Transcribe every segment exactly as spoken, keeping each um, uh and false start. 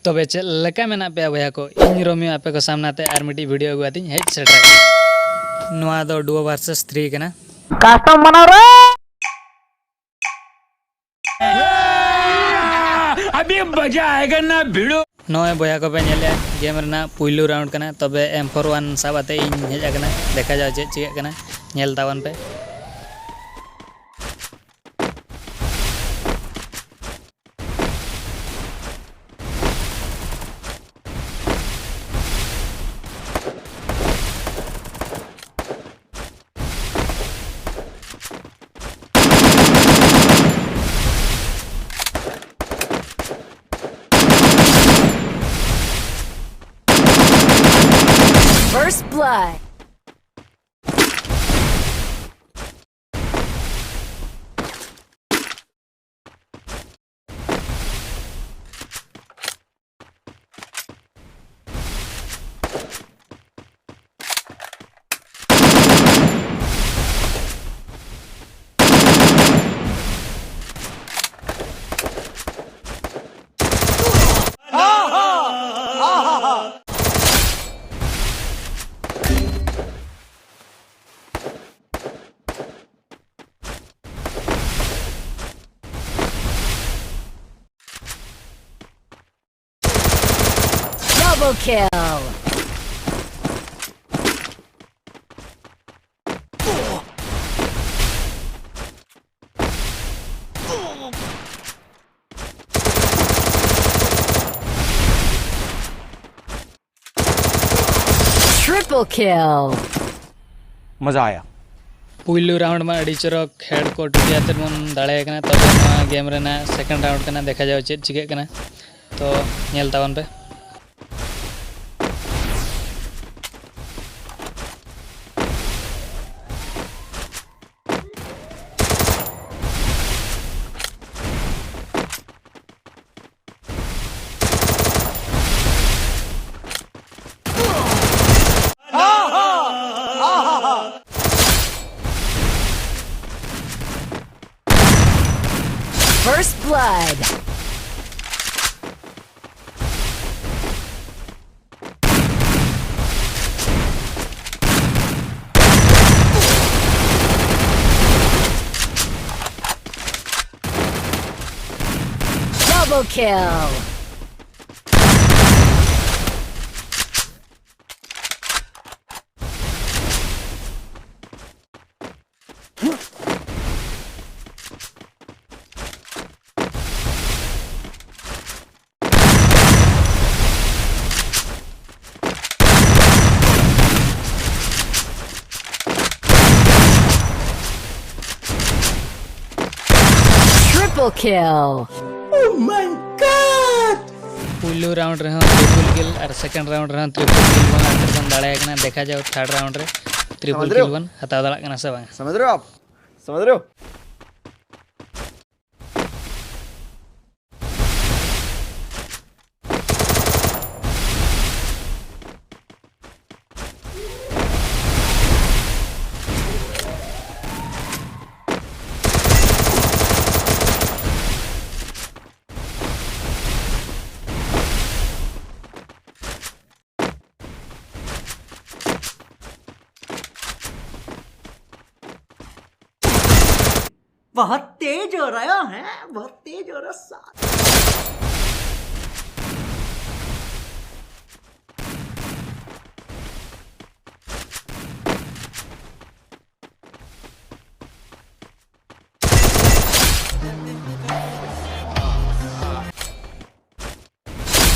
ᱛᱚᱵᱮ ᱪᱮᱫ ᱞᱮᱠᱟ ᱢᱮᱱᱟᱜ ᱯᱮᱭᱟ ᱵᱚᱭᱦᱟ ᱠᱚ? ᱤᱧ ᱨᱳᱢᱤᱭᱳ ᱟᱯᱮ ᱠᱚ ᱥᱟᱢᱱᱟ ᱛᱮ ᱟᱨ ᱢᱤᱫᱴᱤᱡ ᱵᱷᱤᱰᱤᱭᱳ ᱟᱹᱜᱩ ᱠᱟᱛᱮᱧ ᱦᱮᱡ ᱥᱮᱴᱮᱨ ᱟᱠᱟᱱᱟ᱾ ᱱᱚᱣᱟ ᱫᱚ ᱰᱩᱣᱳ ᱵᱷᱟᱨᱥᱮᱥ ᱛᱷᱨᱤ ᱠᱟᱱᱟ᱾ ᱠᱟᱥᱴᱚᱢ ᱢᱟᱱᱟᱣ ᱨᱮ᱾ ᱟᱵᱷᱤ ᱢᱟᱡᱟ ᱟᱭᱮᱜᱟ ᱱᱟ ᱵᱷᱤᱲᱩ᱾ ᱱᱚᱜᱼᱚᱭ ᱵᱚᱭᱦᱟ ᱠᱚᱯᱮ ᱧᱮᱞᱮᱜᱼᱟ, ᱜᱮᱢ ᱨᱮᱱᱟᱜ ᱯᱩᱭᱞᱩ ᱨᱟᱣᱩᱱᱰ ᱠᱟᱱᱟ᱾ ᱛᱚᱵᱮ ᱮᱢ ᱯᱷᱳᱨ ᱳᱣᱟᱱ ᱥᱟᱵ ᱟᱛᱮ ᱤᱧ ᱦᱮᱡ ᱟᱠᱟᱱᱟ᱾ ᱫᱮᱠᱷᱟ ᱡᱟᱣ ᱪᱮᱫ ᱪᱤᱠᱟᱹᱜ ᱠᱟᱱᱟ, ᱧᱮᱞ ᱛᱟᱵᱚᱱ ᱯᱮ᱾ First blood. Double kill. Triple kill. मजा आया। ᱯᱩᱭᱞᱩ ᱨᱟᱣᱩᱱᱰ ᱢᱟ ᱟᱹᱰᱤ ᱪᱚᱨᱚᱠ ᱦᱮᱰ ᱠᱚ ᱴᱩᱴᱤ ᱟᱛᱮᱫ ᱵᱚᱱ ᱫᱟᱲᱮᱭᱟᱭ ᱠᱟᱱᱟ᱾ ᱛᱚᱵᱮ ᱱᱚᱣᱟ ᱜᱮᱢ ᱨᱮᱱᱟᱜ ᱥᱮᱠᱮᱱᱰ ᱨᱟᱣᱩᱱᱰ ᱠᱟᱱᱟ, ᱫᱮᱠᱷᱟ ᱡᱟᱣ ᱪᱮᱫ ᱪᱤᱠᱟᱹᱜ ᱠᱟᱱᱟ᱾ ᱛᱚ ᱧᱮᱞ ᱛᱟᱵᱚᱱ ᱯᱮ᱾ First blood. Kill. Triple kill. Oh my god! ᱯᱩᱭᱞᱩ round ᱨᱮᱦᱚᱸ triple kill ᱟᱨ second round ᱨᱮᱦᱚᱸ triple kill ᱵᱚᱱ ᱟᱴᱮᱫ ᱵᱚᱱ ᱫᱟᱲᱮᱭᱟᱜ ᱠᱟᱱᱟ᱾ ᱫᱮᱠᱷᱟ ᱡᱟᱣ third round ᱨᱮ triple ᱥᱚᱢᱩᱫᱨᱚ᱾ Kill ᱵᱚᱱ ᱦᱟᱛᱟᱣ ᱫᱟᱲᱮᱭᱟᱜ ᱠᱟᱱᱟ ᱥᱮ ᱵᱟᱝ᱾ ᱥᱚᱢᱩᱫᱨᱚ ᱟᱯ, ᱥᱚᱢᱩᱫᱨᱚ᱾ बहुत तेज हो रहा है, बहुत तेज हो रहा है साला।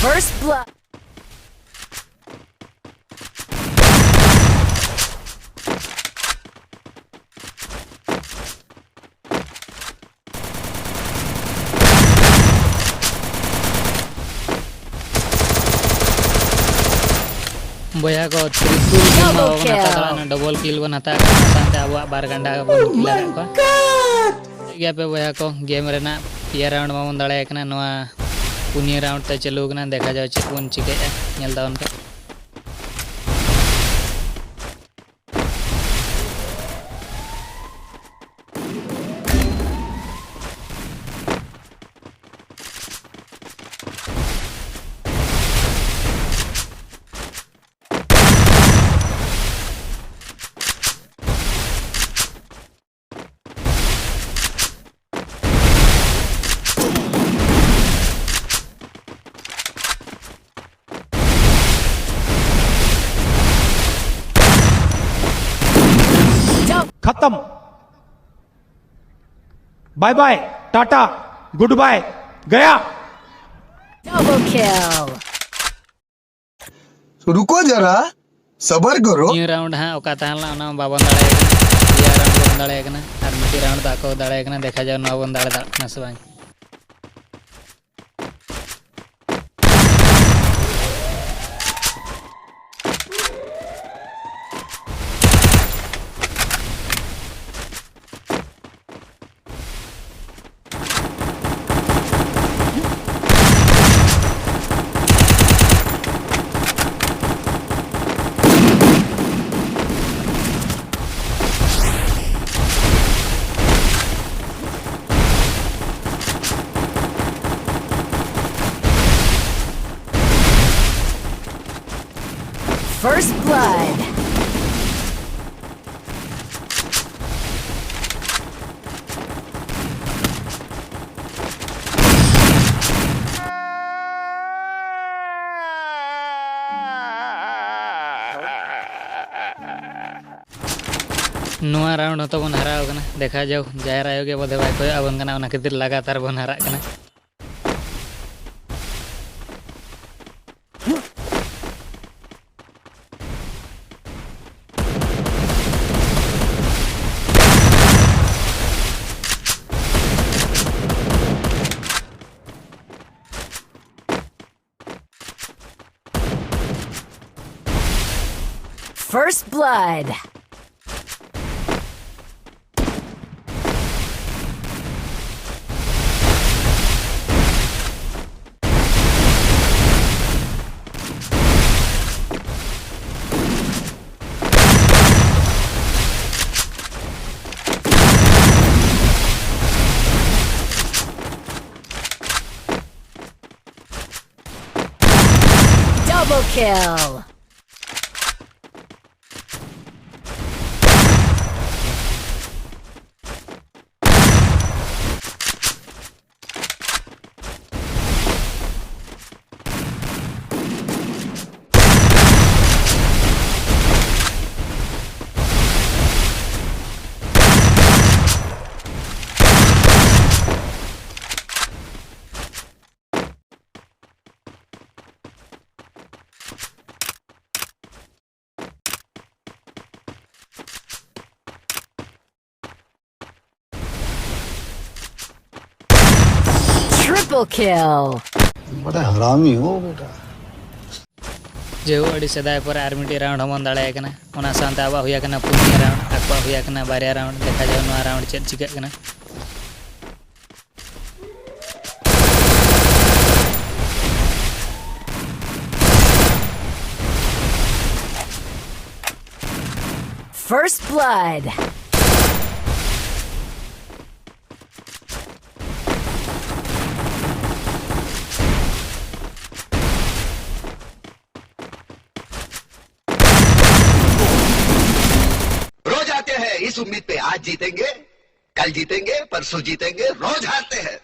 First blood. ᱵᱚᱭᱦᱟ ᱠᱚ, triple kill ᱢᱟ ᱵᱟᱵᱚᱱ ᱦᱟᱛᱟᱣ ᱫᱟᱲᱮᱭᱟᱜ ᱠᱟᱱᱟ, double kill ᱵᱚᱱ ᱦᱟᱛᱟᱣ ᱠᱟᱱᱟ, ᱥᱟᱶᱛᱮ ᱟᱵᱚᱣᱟᱜ ᱵᱟᱨ ᱜᱟᱱᱰᱟ ᱵᱚᱱ kill ᱟᱠᱟᱫ ᱠᱚᱣᱟ᱾ ᱴᱷᱤᱠ ᱜᱮᱭᱟ ᱯᱮ ᱵᱚᱭᱦᱟ ᱠᱚ, game ᱨᱮᱱᱟᱜ ᱯᱮᱭᱟ round ᱢᱟᱵᱚᱱ ᱫᱟᱲᱮᱭᱟᱜ ᱠᱟᱱᱟ᱾ ᱱᱚᱣᱟ ᱯᱩᱱᱭᱟᱹ round ᱛᱮ ᱪᱟᱹᱞᱩ ᱟᱠᱟᱱᱟ, ᱫᱮᱠᱷᱟ ᱡᱟᱣ ᱪᱮᱫ ᱵᱚᱱ ᱪᱤᱠᱟᱹᱭᱮᱫᱼᱟ, ᱧᱮᱞ ᱛᱟᱵᱚᱱ ᱯᱮ᱾ खत्म। Bye bye, tata, goodbye, गया। Double kill. रुको जरा, सबर करो। ᱱᱤᱭᱟᱹ round ᱦᱟᱸᱜ ᱚᱠᱟ ᱛᱟᱦᱮᱸ ᱞᱮᱱᱟ, ᱚᱱᱟ ᱢᱟ ᱵᱟᱵᱚᱱ ᱫᱟᱲᱮᱭᱟᱜ ᱠᱟᱱᱟ᱾ ᱯᱮᱭᱟ round ᱵᱚᱱ ᱫᱟᱲᱮᱭᱟᱜ ᱠᱟᱱᱟ, ᱟᱨ ᱢᱤᱫᱴᱤᱡ round ᱫᱚ ᱟᱠᱚ ᱠᱚ ᱫᱟᱲᱮᱭᱟᱜ ᱠᱟᱱᱟ᱾ ᱫᱮᱠᱷᱟ ᱡᱟᱣ, ᱱᱚᱣᱟ ᱵᱚᱱ ᱫᱟᱲᱮ ᱫᱟᱲᱮᱭᱟᱜ ᱠᱟᱱᱟ ᱥᱮ ᱵᱟᱝ᱾ First blood. ᱱᱚᱣᱟ round ᱦᱚᱸᱛᱚ ᱵᱚᱱ ᱦᱟᱨᱟᱣ ᱠᱟᱱᱟ᱾ ᱫᱮᱠᱷᱟ ᱡᱟᱣ, ᱡᱟᱦᱮᱨ ᱟᱭᱳ ᱜᱮ ᱵᱚᱫᱷᱮ ᱵᱟᱭ ᱠᱚᱭᱚᱜ ᱟᱵᱚᱱ ᱠᱟᱱᱟ, ᱚᱱᱟ ᱠᱷᱟᱹᱛᱤᱨ ᱞᱟᱜᱟᱛᱟᱨ ᱵᱚᱱ ᱦᱟᱨᱟᱜ ᱠᱟᱱᱟ᱾ First blood. Double kill. Triple kill. बड़ा हरामी हो बेटा। ᱡᱮᱦᱳᱠ, ᱟᱹᱰᱤ ᱥᱮᱫᱟᱭ ᱯᱚᱨᱮ ᱟᱨ ᱢᱤᱫᱴᱤᱡ ᱨᱟᱣᱩᱱᱰ ᱦᱚᱸᱵᱚᱱ ᱫᱟᱲᱮᱭᱟᱭ ᱠᱟᱱᱟ᱾ ᱚᱱᱟ ᱥᱟᱶᱛᱮ ᱟᱵᱚᱣᱟᱜ ᱦᱩᱭ ᱟᱠᱟᱱᱟ ᱯᱩᱱᱭᱟᱹ ᱨᱟᱣᱩᱱᱰ, ᱟᱠᱚᱣᱟᱜ ᱦᱩᱭ ᱟᱠᱟᱱᱟ ᱵᱟᱨᱭᱟ ᱨᱟᱣᱩᱱᱰ᱾ ᱫᱮᱠᱷᱟ ᱡᱟᱣ ᱱᱚᱣᱟ ᱨᱟᱣᱩᱱᱰ ᱪᱮᱫ ᱪᱤᱠᱟᱹᱜ ᱠᱟᱱᱟ᱾ First blood. रोज आते हैं इस उम्मीद पे, आज जीतेंगे, कल जीतेंगे, परसों जीतेंगे, रोज हारते हैं।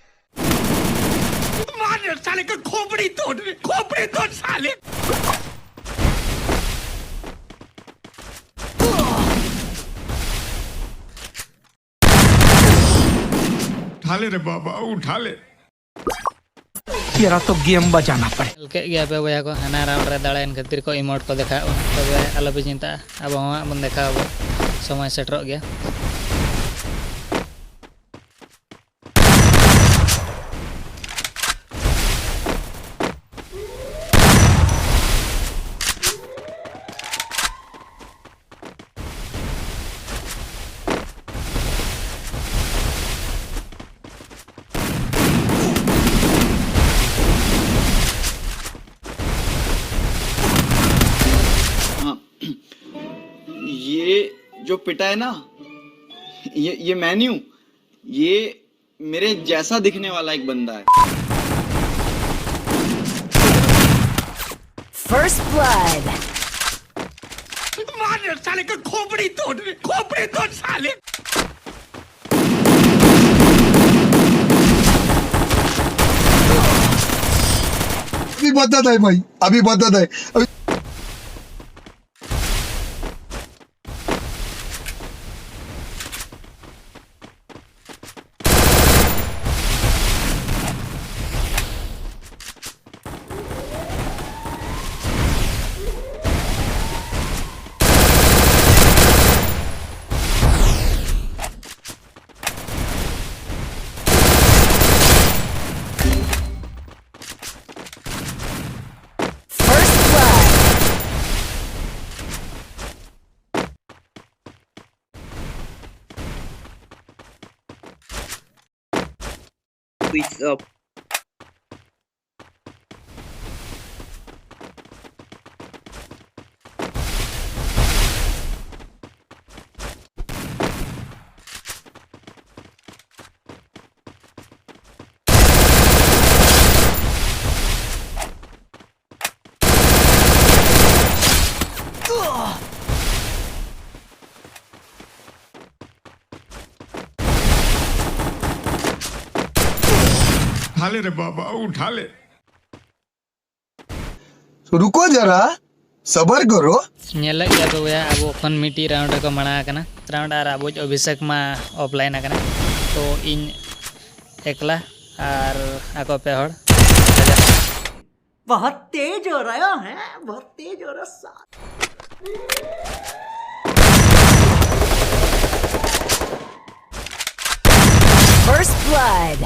मार साले का खोपड़ी तोड़, खोपड़ी तोड़ साले। उठा ले रे बाबा, उठा ले। तेरा तो गेम बजाना पड़े। ᱧᱮᱞ ᱠᱮᱫ ᱜᱮᱭᱟ ᱯᱮ ᱵᱚᱭᱦᱟ ᱠᱚ, ᱦᱟᱱᱟ ᱨᱟᱣᱩᱱᱰ ᱨᱮ ᱫᱟᱲᱮᱭᱮᱱ ᱠᱷᱟᱹᱛᱤᱨ ᱠᱚ ᱤᱢᱳᱴ ᱠᱚ ᱫᱮᱠᱷᱟᱣ ᱠᱟᱱᱟ᱾ ᱛᱚᱵᱮ ᱟᱞᱚᱯᱮ ᱪᱤᱱᱛᱟᱹᱜᱼᱟ, ᱟᱵᱚ ᱦᱚᱸ ᱦᱟᱸᱜ ᱵᱚᱱ ᱫᱮᱠᱷᱟᱣ ᱟᱵᱚ, ᱥᱚᱢᱚᱭ ᱥᱮᱴᱮᱨᱚᱜ ᱜᱮᱭᱟ᱾ हाँ, ये जो पिटा है ना, ये ये मैं नहीं हूँ, ये मेरे जैसा दिखने वाला एक बंदा है। First blood. मार साले का खोपड़ी तोड़, खोपड़ी तोड़ साले। अभी बदत है भाई, अभी बदत है। अभी switch off. उठा ले रे बाबा, उठा ले। रुको जरा, सबर करो। ᱧᱮᱞᱮᱫ ᱜᱮᱭᱟ ᱯᱮ ᱵᱚᱭᱦᱟ, ᱟᱵᱚ ᱠᱷᱚᱱ ᱢᱤᱫᱴᱤᱡ round ᱨᱮᱠᱚ ᱢᱟᱲᱟᱝ ᱟᱠᱟᱱᱟ᱾ Round ᱟᱨ ᱟᱵᱚᱭᱤᱡ ᱚᱵᱷᱤᱥᱮᱠ ᱢᱟ offline ᱟᱠᱟᱱᱟ᱾ ᱛᱚ ᱤᱧ ᱮᱠᱞᱟ ᱟᱨ ᱟᱠᱚ ᱯᱮ ᱦᱚᱲ᱾ बहुत तेज हो रहा है, बहुत तेज हो रहा है साला। First blood.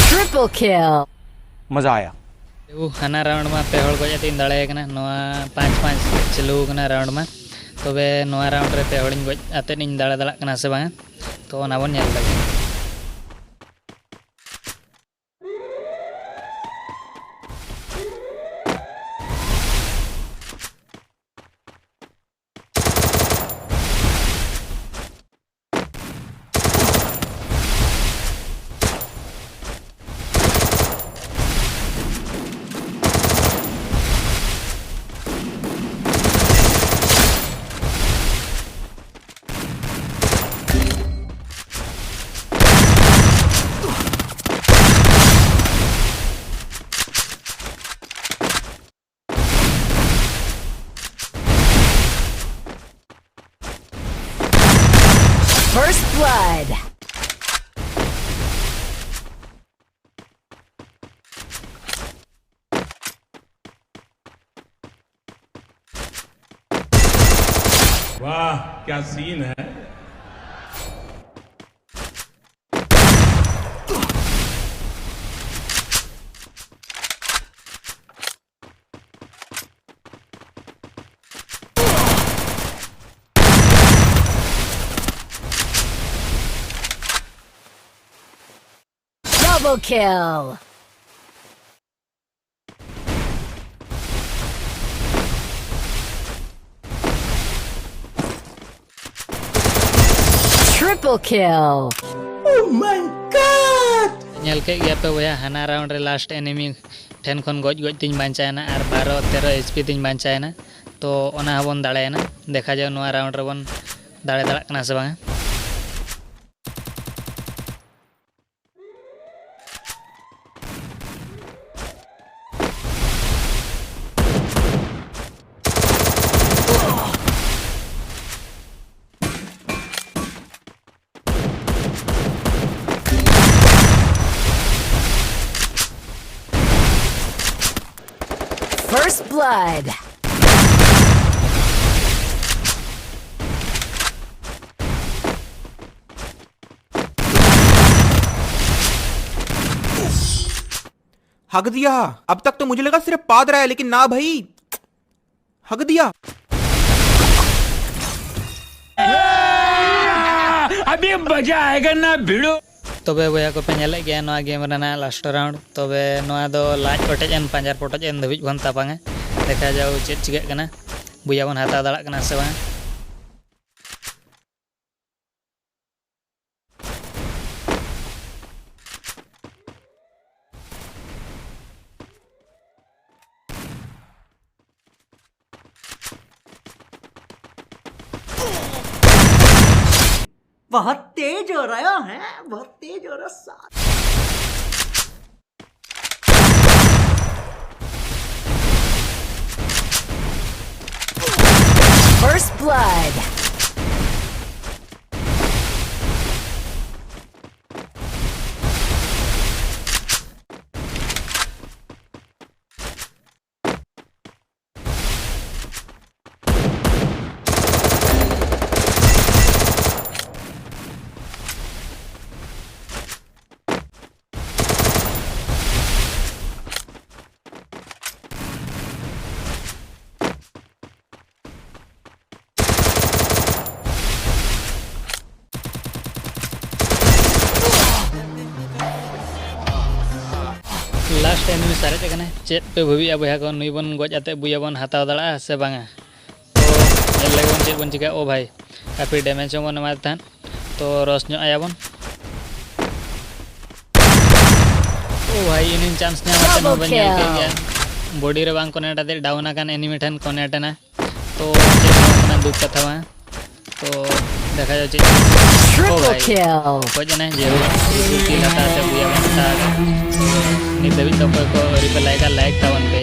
Triple kill. मजा आया। ᱦᱟᱱᱟ round ᱢᱟ ᱯᱮ ᱦᱚᱲ ᱜᱚᱡ ᱟᱛᱮᱧ ᱫᱟᱲᱮᱭᱟᱭ ᱠᱟᱱᱟ, ᱱᱚᱣᱟ ᱯᱟᱸᱪ ᱯᱟᱸᱪ ᱪᱟᱹᱞᱩ ᱟᱠᱟᱱᱟ round ᱢᱟ᱾ ᱛᱚᱵᱮ ᱱᱚᱣᱟ round ᱨᱮ ᱯᱮ ᱦᱚᱲᱤᱧ ᱜᱚᱡ ᱟᱛᱮᱫ ᱤᱧ ᱫᱟᱲᱮ ᱫᱟᱲᱮᱭᱟᱜ ᱠᱟᱱᱟ ᱥᱮ ᱵᱟᱝᱟ, ᱛᱚ ᱚᱱᱟ ᱵᱚᱱ ᱧᱮᱞ ᱞᱮᱜᱮ᱾ Blood. वाह, क्या सीन है। Double kill. Triple kill. Oh my god! ᱧᱮᱞ ᱠᱮᱫ ᱜᱮᱭᱟ ᱯᱮ ᱵᱚᱭᱦᱟ, ᱦᱟᱱᱟ ᱨᱟᱣᱩᱱᱰ ᱨᱮ ᱞᱟᱥᱴ ᱮᱱᱤᱢᱤ ᱴᱷᱮᱱ ᱠᱷᱚᱱ ᱜᱚᱡ ᱜᱚᱡ ᱛᱤᱧ ᱵᱟᱧᱪᱟᱣᱮᱱᱟ ᱟᱨ ᱵᱟᱨᱚ ᱛᱮᱨᱚ ᱮᱭᱤᱪ ᱯᱤ ᱛᱤᱧ ᱵᱟᱧᱪᱟᱣᱮᱱᱟ᱾ ᱛᱚ ᱚᱱᱟ ᱦᱚᱸᱵᱚᱱ ᱫᱟᱲᱮᱭᱮᱱᱟ᱾ ᱫᱮᱠᱷᱟ ᱡᱟᱣ ᱱᱚᱣᱟ ᱨᱟᱣᱩᱱᱰ ᱨᱮᱵᱚᱱ ᱫᱟᱲᱮ ᱫᱟᱲᱮᱭᱟᱜ ᱠᱟᱱᱟ ᱥᱮ ᱵᱟᱝᱟ᱾ First blood. हक दिया। अब तक तो मुझे लगा सिर्फ पाद रहा है, लेकिन ना भाई, हक दिया। अभी मजा आएगा ना भिड़ो। ᱛᱚᱵᱮ ᱵᱚᱭᱦᱟ ᱠᱚᱯᱮ ᱧᱮᱞᱮᱫ ᱜᱮᱭᱟ ᱱᱚᱣᱟ ᱜᱮᱢ ᱨᱮᱱᱟᱜ ᱞᱟᱥᱴ ᱨᱟᱣᱩᱱᱰ᱾ ᱛᱚᱵᱮ ᱱᱚᱣᱟ ᱫᱚ ᱞᱟᱡ ᱚᱴᱮᱡ ᱮᱱ ᱯᱟᱸᱡᱟᱨ ᱯᱚᱴᱚᱡ ᱮᱱ ᱫᱷᱟᱹᱵᱤᱡ ᱵᱚᱱ ᱛᱟᱯᱟᱝᱟ᱾ ᱫᱮᱠᱷᱟ ᱡᱟᱣ ᱪᱮᱫ ᱪᱤᱠᱟᱹᱜ ᱠᱟᱱᱟ, ᱵᱚᱭᱦᱟ ᱵᱚᱱ ᱦᱟᱛᱟᱣ ᱫᱟᱲᱮᱭᱟᱜ ᱠᱟᱱᱟ ᱥᱮ ᱵᱟᱝ᱾ बहुत तेज हो रहा है, बहुत तेज हो रहा है साथ। First blood. ᱞᱟᱥᱴ ᱮᱱᱤᱢᱤ ᱥᱟᱨᱮᱡ ᱟᱠᱟᱱᱟᱭ᱾ ᱪᱮᱫ ᱯᱮ ᱵᱷᱟᱹᱵᱤᱭᱮᱜᱼᱟ ᱵᱚᱭᱦᱟ ᱠᱚ, ᱱᱩᱭ ᱵᱚᱱ ᱜᱚᱡ ᱟᱛᱮ ᱵᱩᱭᱟ ᱵᱚᱱ ᱦᱟᱛᱟᱣ ᱫᱟᱲᱮᱭᱟᱜᱼᱟ ᱥᱮ ᱵᱟᱝᱟ? ᱛᱚ ᱧᱮᱞ ᱞᱮᱜᱮ ᱵᱚᱱ ᱪᱮᱫ ᱵᱚᱱ ᱪᱤᱠᱟᱹᱭᱟ᱾ ᱳ ᱵᱷᱟᱭ, ᱠᱟᱯᱷᱤ ᱰᱮᱢᱮᱡᱽ ᱦᱚᱸ ᱵᱚᱱ ᱮᱢᱟᱭ ᱛᱟᱦᱮᱸᱫ᱾ ᱛᱚ ᱨᱚᱥ ᱧᱚᱜ ᱟᱭᱟ ᱵᱚᱱ᱾ ᱳ ᱵᱷᱟᱭ, ᱤᱧ ᱪᱟᱱᱥ ᱧᱟᱢ ᱠᱟᱛᱮ ᱦᱚᱸ ᱵᱟᱹᱧ ᱧᱮᱞ ᱠᱮᱫ ᱜᱮᱭᱟ᱾ ᱵᱚᱰᱤ ᱨᱮ ᱵᱟᱝ ᱠᱚᱱᱮᱠᱴ ᱟᱛᱮ ᱰᱟᱣᱩᱱ ᱟᱠᱟᱱ ᱮᱱᱤᱢᱤ ᱴᱷᱮᱱ ᱠᱚᱱᱮᱠᱴ ᱮᱱᱟ᱾ ᱛᱚ ᱪᱮᱫ ᱦᱚᱸ ᱵᱟᱝ ᱠᱟᱱᱟ, ᱫᱩᱠ ᱠᱟᱛᱷᱟ ᱢᱟ᱾ ᱛᱚ ᱫᱮᱠᱷᱟ ᱡᱟᱣ ᱪᱮᱫ᱾ ᱳ ᱵᱷᱟᱭ, ᱜᱚᱡ ᱮᱱᱟᱭ, ᱡᱮᱦᱳᱠ ᱠᱤᱞ ᱦᱟᱛᱟᱣ ᱠᱟᱛᱮ ᱵᱩᱭᱟ ᱵᱚᱱ ᱦᱟᱛᱟᱣ ᱠᱟᱫᱟ᱾ ᱛᱚ ᱱᱤᱛ ᱫᱷᱟᱹᱵᱤᱡ ᱛᱮ ᱚᱠᱚᱭ ᱠᱚ ᱟᱹᱣᱨᱤ ᱯᱮ ᱞᱟᱭᱤᱠᱟ, ᱞᱟᱭᱤᱠ ᱛᱟᱵᱚᱱ ᱯᱮ᱾